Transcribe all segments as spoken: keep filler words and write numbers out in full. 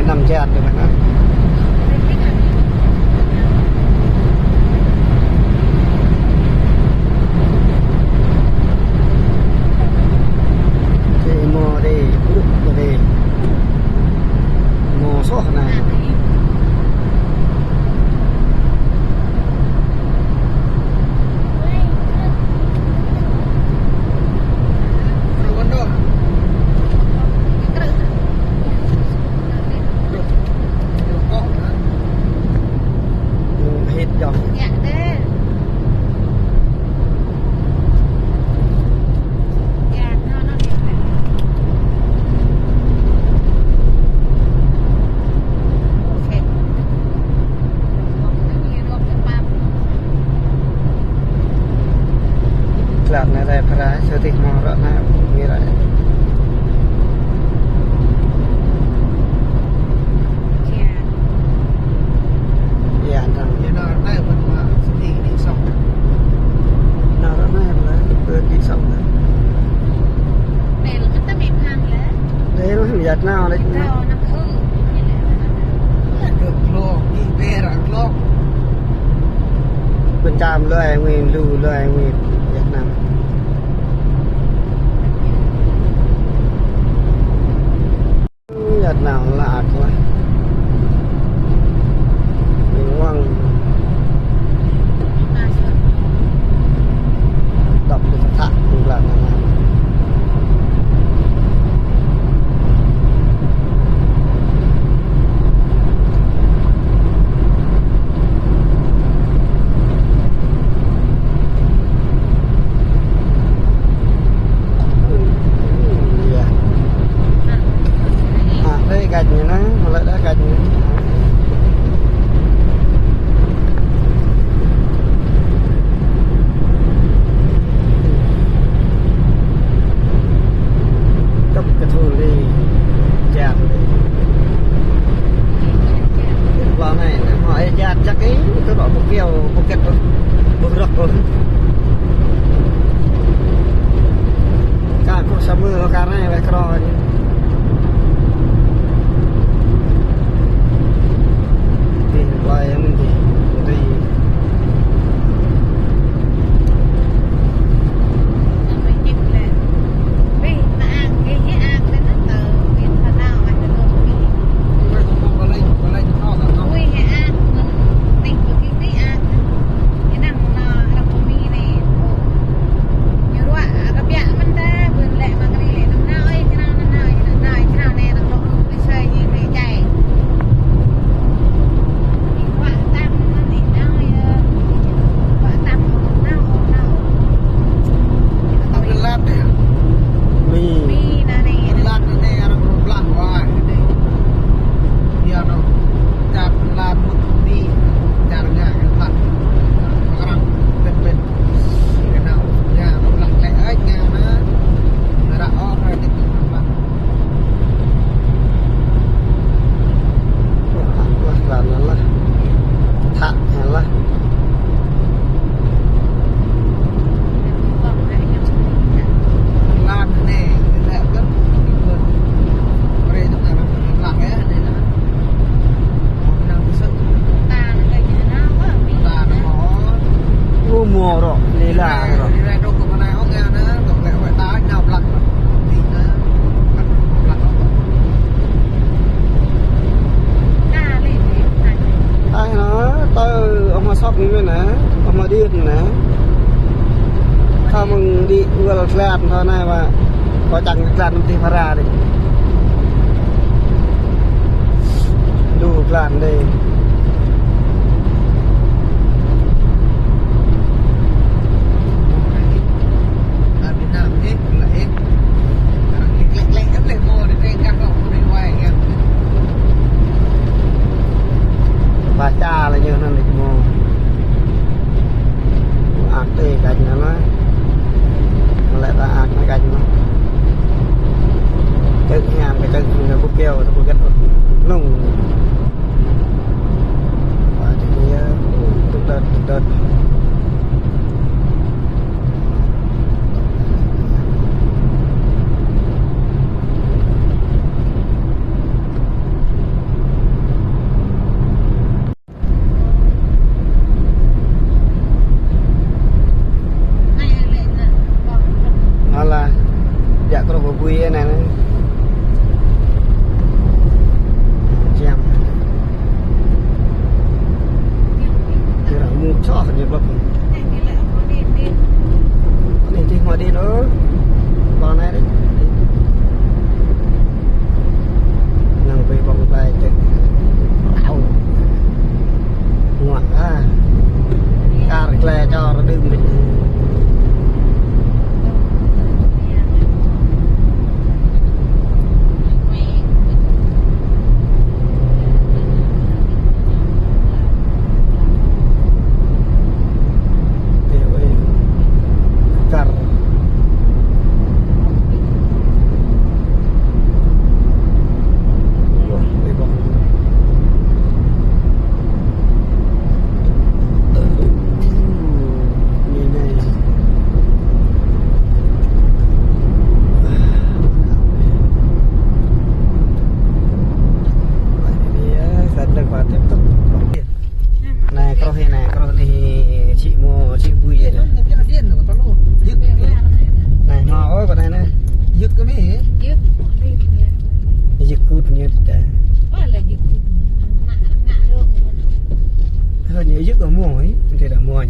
Năm jat dih mơ̆n ah. Dih mơ̆ dih, ƀuh mơ̆ dih. Mơ̆ soh anai. Hit dong. Tlam anai rai phara, sơ tih mơ̆ ră anai, ngui rai. Ia, anŭn. Ia, anŭn ră anai, bơ̆n mă sơ tih kơđi sŏng. Anŭn ră anai, bơ̆n kơđi sŏng. Anai, lơ̆m ta mĭn hăng lĕ. Anai, lơ̆m Việt Nam lĕ. Kâo anŭn. Bên Cam lơi ngui, lu lơi ngui Việt Nam. Việt Nam lăk lah. Ngui ngoăng. Dŏ kơ thak, ngui lăk lah. Ia. Ah, dih gach ñu anai, mơ̆ lĕ dah gach ñu. Kăp kơ thun đi, jat đi. Lŏ anai, anai, hŏ, ơ, jat, jat, ơ, tui rŏ Bukit, Bukit, Bukit Rok, ơ. Ka kơ sa mơ, ka anai, wai krô anai. Đi, wai, anai, đi, đi. Lah, lah, lah. Thak, lah. Ơ, mơ̆ rŏ, lĕ lah rŏ. Ai nă, tơ ŏk mă sŏk anai mơ̆n nă, ŏk mă điêt nă. Thâo mơ̆ng đĭ wơl tlan thâo anai mă. Kâo čang tlan tih phara đih. Đu tlan đih. Ba ča lĕ ñu anŭn lĕ mơ̆. Ak tê gach anŭn lĕ. Lĕ ta ak anŭn gach anŭn. Čơ̆ hiam kơ čơ̆ ñu ƀu kơyâo, ƀu gĕt nung.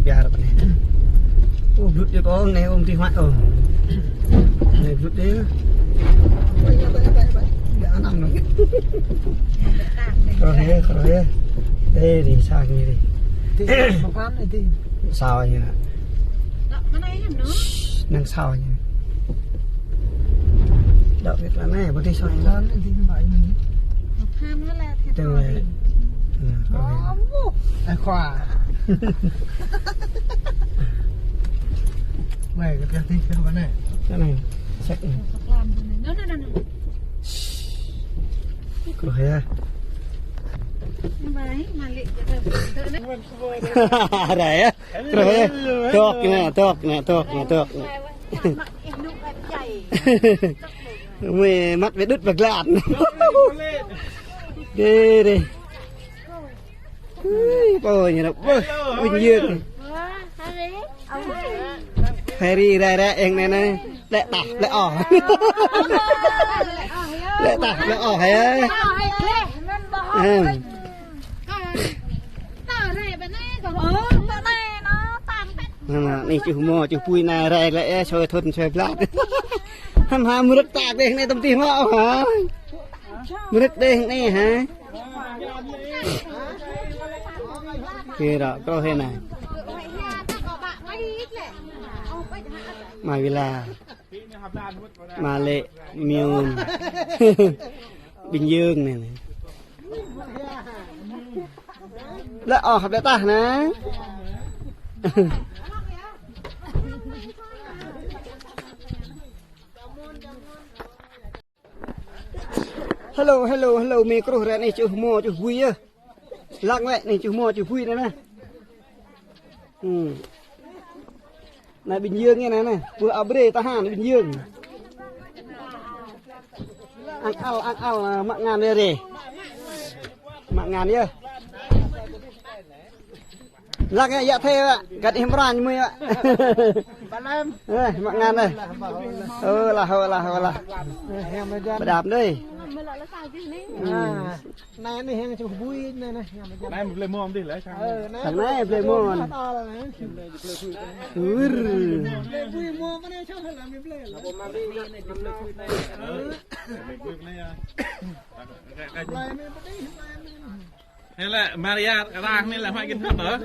Biar apa nih? Oh, blut dia kong, nih, Om, ti hmat, Om. Nih, blut dia. Dah anam, nih. Kơ hê, kơ hê. Ê, đi, sang đi, đi. Đi, makan, đi. Sao ñu nă? Nă, mơnai ñu nă? Shh, năng sao ñu. Đọc việc là này, bố đi sao ñu. Makan, đi, mbak ini. Makan, lah, tết. Teng, rồi. Ê, khua. Mày, cái kia, cái kia, bạn này. Cái này, sạch này. Nă, nă, nă, nă. Kruh ya. Baik, malik. Ada ya. Kruh ya. Tok nă, tok nă, tok nă, tok nă. Mui măt ƀu đut pơglan. Đi đi. Ui, pô ñu nă. Bơ, Bình Dương. Harry rai rai eng nă nă. Lĕ tah, lĕ oh. Lĕ tah, lĕ oh ya. Hm. Nă, nă, nă, čuh mo, čuh pui nă, rai lĕ, ơ, soi thun, soi blat. Hăm ha, mơrơ̆t tah dêh nă, tăm tih mo, ha. Mơrơ̆t dêh nă, ha. Kơ ră, kơ hê nă. Mai vila. Mă lĕ Miun. Bình Dương nă nă. Lĕ oh, lĕ tah nă. Hello, hello, hello, mơi kruh rai nă, čuh mo, čuh bui yơh. Lăng lĕ nă, čuh mo, čuh bui nă nă. Hm. Nă Bình Dương nă nă. Pơ abre tahan Bình Dương. Ang al, ang al, mă ngan rê. Mă ngan yơh. Lăng yă, yă thê, găt ih mran mui yă. Ơ, mă ngan ơ. Ơ, lah, ơ, lah, ơ, lah. Pơdap đơi. Nă, nă, hăng čuh bui, nă, nă. Nă, blơi mơ̆n dih, lĕ, sang. Ơ, nă. Sang nă, blơi mơ̆n. Ur. Blơi bui mơ̆n, mă nă, čuh, lah, mi blơi. Blơi bui mơ̆n, ya. Blơi mi bơdih, blơi mi. Nă lĕ, Maria, rah nă lĕ, mă git hơt, hă?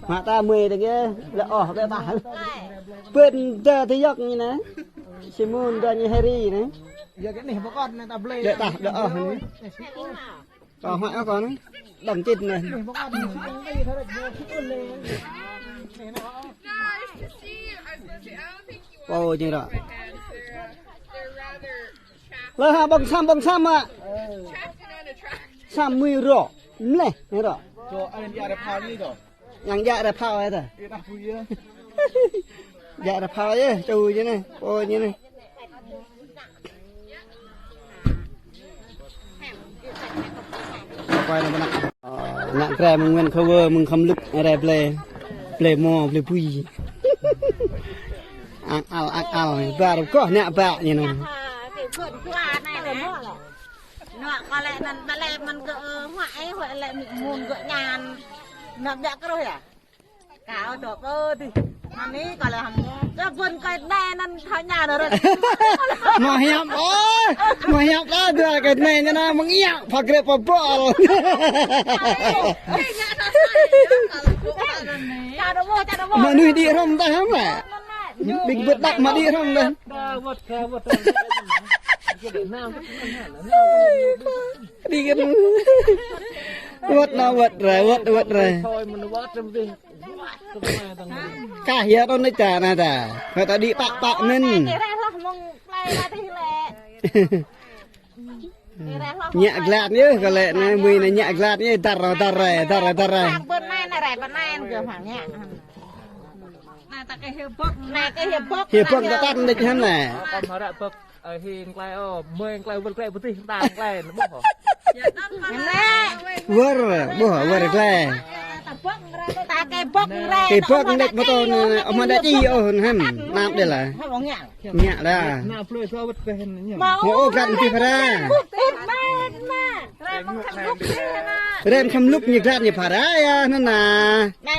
Mă ta mơi tơ gê, lĕ oh, lĕ tah. Pên tơ tơ yŏk ñu nă. Simon tơ ñu Harry nă. Yă gê nă, bơkot nă, ta blơi. Lĕ tah, lĕ oh nă. Kâo hmăi ôh kâo anai. Đăm čĭt anai. Pô, ñu ră. Lơ ha, ƀơ̆ng sam, ƀơ̆ng sam mă. Sam mui rŏ. Mleh, ñu ră. Yang jak ră phao ai ta. Jak ră phao yơh, ču ñu anai. Pô ñu anai. Ană Kre mơ̆ng Nguyễn Khơ Vơ, mơ̆ng Khăm Lŭk, rai blơi, blơi mo, blơi bui. Ang al, ang al, ƀar kơh ană ƀă ñu anai. Nă kơ lĕ anăn ƀă lĕ mơ̆n gơ̆, ơ, huă ih, huă lĕ mơ̆n gơ̆ ñan. Nă ƀă kruh yă. Kâo dŏ pơ dih. Anai kâo lĕ hăm. Kơ ƀôn kơ anai anăn thâo ñan rơ̆t. Mă hiăp ơi. Mă hiăp lah dua kơ anai ñu nă mơ̆ng iă. Pha grep pha bol. Ča dŏ ƀơ, ča dŏ ƀơ. Mă nuih đĭ hrŏm tah hăm lĕ. Ƀing bơ̆t đăp mă đĭ hrŏm tah. Đĭ kơ. Wơ̆t nă, wơ̆t rai, wơ̆t, wơ̆t rai. Kah yă tơ anai ča nă ta. Kơ ta đĭ pă pă mơ̆n. Ñă glat yơh, kơ lĕ nă, mui nă ñă glat yơh, dar, dar rai, dar, dar rai. Hiăp bŏk tơtăn đĕč hăm nă. Ơ, hi nklai ơ, mơi nklai wơr nklai pơtih ta nklai nă ƀuh. Wơr, ƀuh, wơr nklai. Kơ bŏk nđĕč mơtô nă, ơ, mă đa čih ôh hăm, nap đê lah. Ñă lah. Mă ôh găn ti phara. Rem khăm lŭk ñu glan ñu phara yơh, anŭn nă. Nă,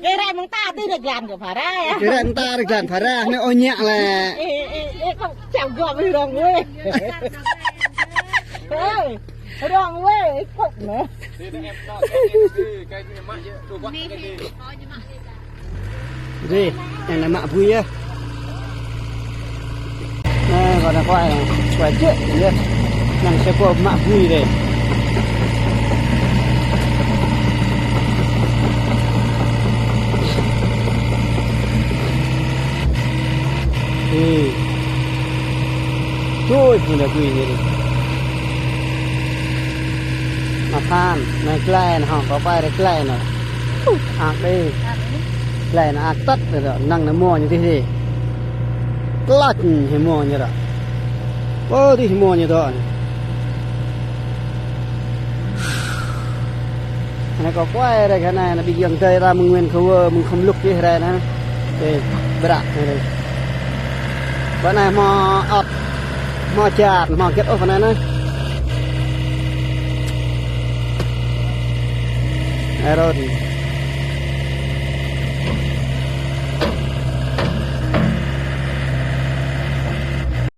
kơ rem mơ̆ng ta tui ñu glan kơ phara yơh. Kơ rem ta ñu glan phara, anai ôh ñă lĕ. Ê, ê, ê, kâo čang gŏp rong wê. Ê, rong wê, ê, kâo nă. Ri, anai mă bui yơh. Anai, kâo anai kuai, kuai čĕ yơh. Anai sa pô mă bui ri. Ri. Tui, anai bui anai ri. Mă phan, anai glai anai hŏ, kâo kuai ri glai anai. Ư, ak đê. Glai anai ak tăt anai ră, năng anai mơ̆ ñu tih ri. Klăč hĭ mơ̆ ñu ră. Ơ, tih mơ̆ ñu ră anai. Anai kâo kuai ri kơ anai, anai ƀing ayŏng adơi ta mơ̆ng Nguyễn Khơ Vơ, mơ̆ng khăm lŭk čih ri anai. Ê, bră anai ri. Ƀơi anai hmâo ăt, hmâo čar, hmâo hơget ôh ƀơi anai anai. Aron.